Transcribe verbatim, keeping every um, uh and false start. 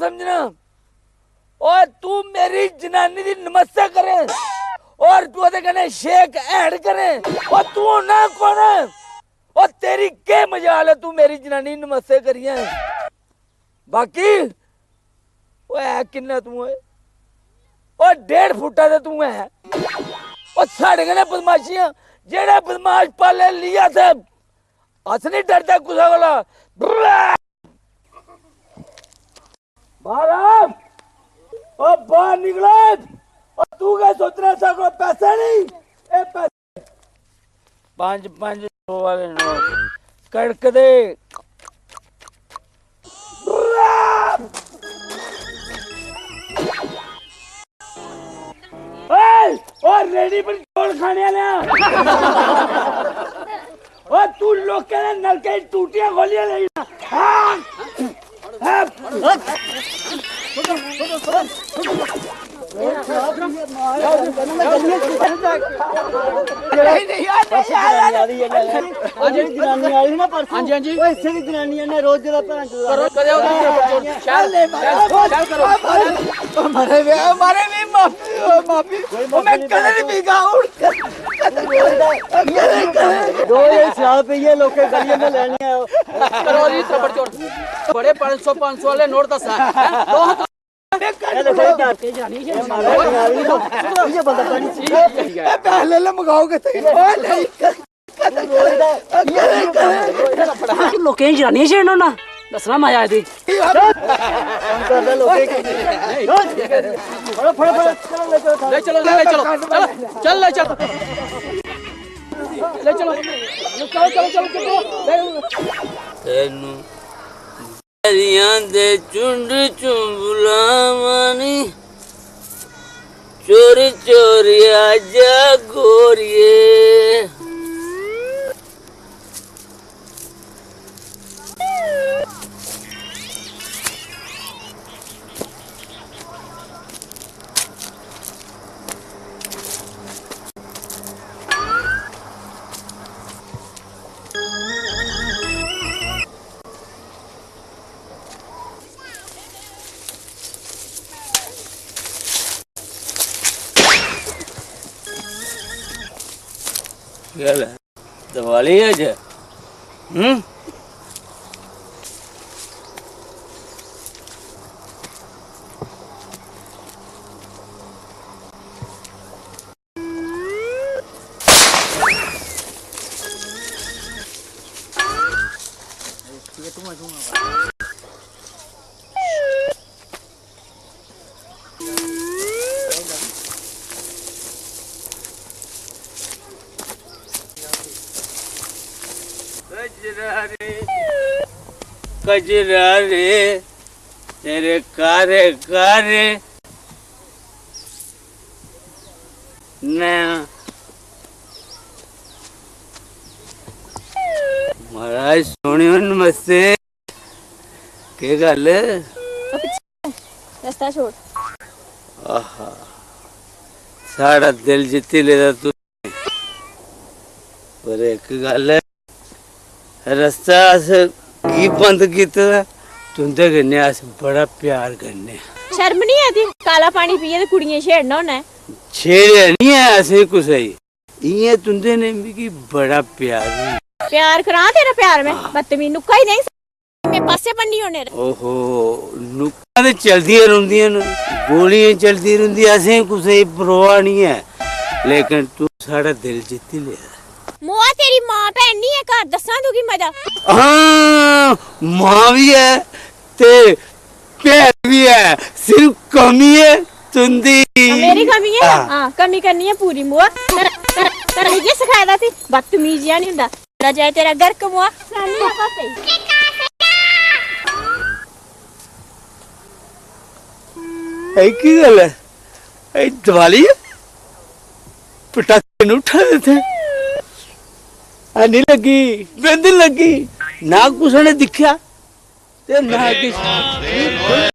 समझना। और तू मेरी जनानी दी नमस्ते करे और तू ओदे कन्नै शेक ऐड करे। और तू होना कौन? और तेरी के मजाल है, तू मेरी जनानी नमस्ते करियै? बाकी ओए है किन्ना तू है? ओए डेढ़ फुट्टा ते तू है। ओए साढ़े कन्नै बदमाशियां, जेह्ड़े बदमाश पाले लिया थे, अस नहीं डरदे कुसै कोला। बाहर आ, ओ बाहर निकल। ओ तू क्या सोच रहा है, सारे को पैसे नहीं? ए पैसे। पाँच पाँच सौ वाले नोट कड़कदे। ओए, ओ रेडी पर चौल खाने वाले। ओ तू लोकें दे नलके च टूटियां खोलियां लेई ना। हाँ। हाँ जी, हाँ जी। ओए, इस्सै दी जनानी ऐ ना, रोज दा भैन चोद। करो, करो, करो, शैल, शैल, शैल करो। मारे वे, मारे वे, माफी, ओ माफी। ओ मैं कदे नहीं पीगा, उठ। रोज ये शराब पीए, लोकें गलियों में लेनी है। करो जी, थप्पड़ चोट। बड़े पाँच सौ, पाँच सौ वाले नोट दसा। दो हाथ। ये देखो, ये मारा है, ये बंदा पानी। ए, पहले ले मंगाओगे तो ये नहीं। लोकें दी जनानियां छेड़ना होना, दस्सना मजा आई। फड़ो, फड़ो, फड़ो, चलो, ले चलो, चलो, चलो, चलो, चल, ले चलो, ले चलो, चलो, चलो, चलो, चलो, ले। ਤੈਨੂੰ ਦਰਿਆਂ ਦੇ ਝੁੰਡ ਚੋਂ ਬੁਲਾਵਾਂ ਨੀ, ਚੋਰੀ ਚੋਰੀ ਆ ਜਾ ਗੋਰੀਏ। केह् हाल ऐ? दिवाली ऐ अज्ज? हूं? कजरा रे, कजरा रे, तेरे कारे कारे नैन। महाराज सोहनेओ, नमस्ते। केह् गल्ल? रस्ता छोड़। आहा, साढ़ा दिल जित्ती लेदा तू। पर इक गल्ल ऐ, रस्ता अस की बंद कीते दा? तुं'दे कन्नै अस बड़ा प्यार करने आं। शर्म निं ऐ तुगी? काला पानी पियै ते कुड़ियें छेड़ना होना ऐ। छेड़ेआ निं ऐ असें कुसै गी। इ'यां तुं'दे नै मिगी बड़ा प्यार ऐ। प्यार करां तेरा प्यार में? हां। बदतमीज, नुक्का ही देईं। में पास्से बन्नी होने। ओहो, नुक्कां ते चलदियां रौंह्दियां न, गोलियां चलदियां रौंह्दियां, असें कुसै गी परवाह निं ऐ, लेकिन तूं साढ़ा दिल जित्ती लेआ। मोआ, तेरी मां भैन निं ऐ घर, दस्सां तुगी मजा। हां, मां बी ऐ ते भैन बी ऐ, सिर्फ कमी ऐ तुं'दी। मेरी कमी ऐ? हां। हां, कमी करनी ऐ पूरी मोआ। कर, कर, कर, इ'यै सखाए दा सी, बदतमीज जेहा निं होंदा। बड़ा जाए तेरा गर्क मोआ, सनानी आं पापे गी। एह् की गल्ल ऐ? एह् दिवाली ऐ? पटाखे निं उट्ठा दे इत्थै? हैनी लग्गी, बिंद निं लग्गी, ना कुसै ने दिक्खेआ ते ना किश।